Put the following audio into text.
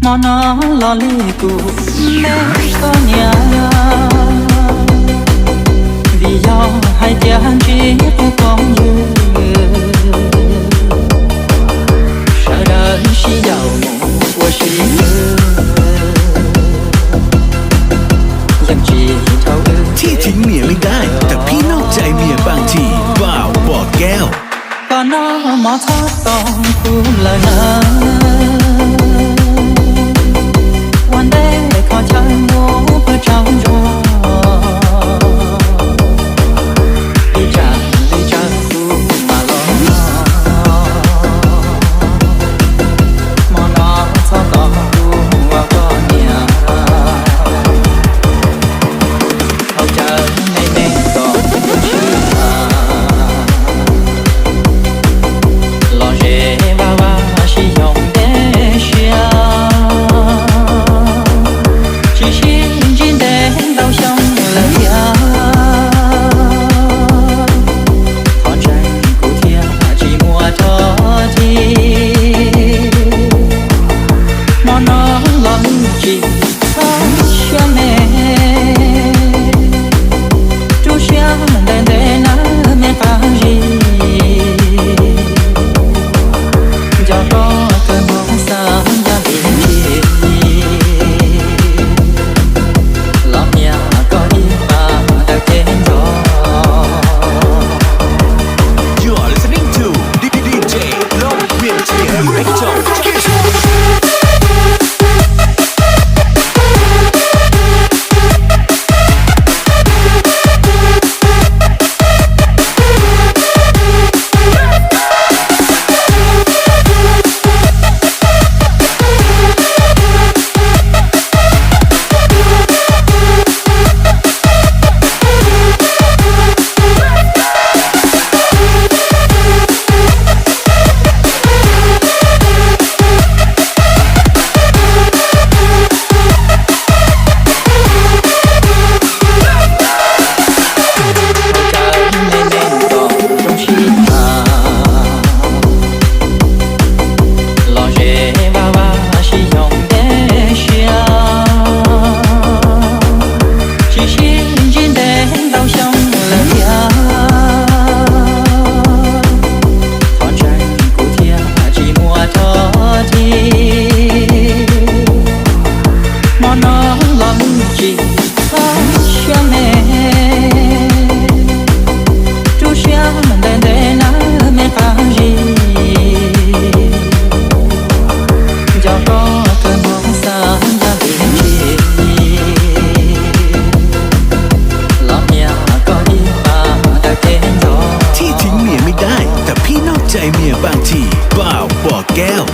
Hmo no los li kuv me koj niam, vim yog hais tias ntsib kuv phooj ywg, sawv daws sib yaum mus ua si, yeej tsis dhau wb. Thi thính miệng linh đài, tập hit nóc chai miệng bảng chỉ, Bảo Bò Keo. Koj noj mov txhob tos kuv lawm na, ua ntej kho chaw mus pw tsaug zog, ib tsam li tsawg kuv mam los. Hmo no txhob tos kuv ua koj niam, hauv caw me me kom sib tham, los ze vaj vaj sib xyoos ntev siab, tsis sib ntsib ntev ntau xyoo lawm thiab, thov ntseeg kuv thiab tsis muaj thov txim. Hmo no los tsis txhob siab me, rub siab ntev ntev nawb me qab zib, nco koj kawg hmoob xav yog vim dab tsi, los hnia koj ib pas ntawm kev nco. You are listening to D J Long Hwin T Remix Show. Los ze vaj vaj sib xyoos ntev siab, tsis sib ntsib ntev ntau xyoo lawm thiab, thov ntseeg kuv thiab tsis muaj thov txim. Hmo no los tsis txhob siab me, rub siab ntev ntev nawb me qab zib, nco koj kawg hmoob xav yog vim dab tsi, los hnia koj ib pas ntawm kev nco. Thi thính miệng linh đài, tập hit nóc chai miệng bảng chỉ, Bảo Bò Keo.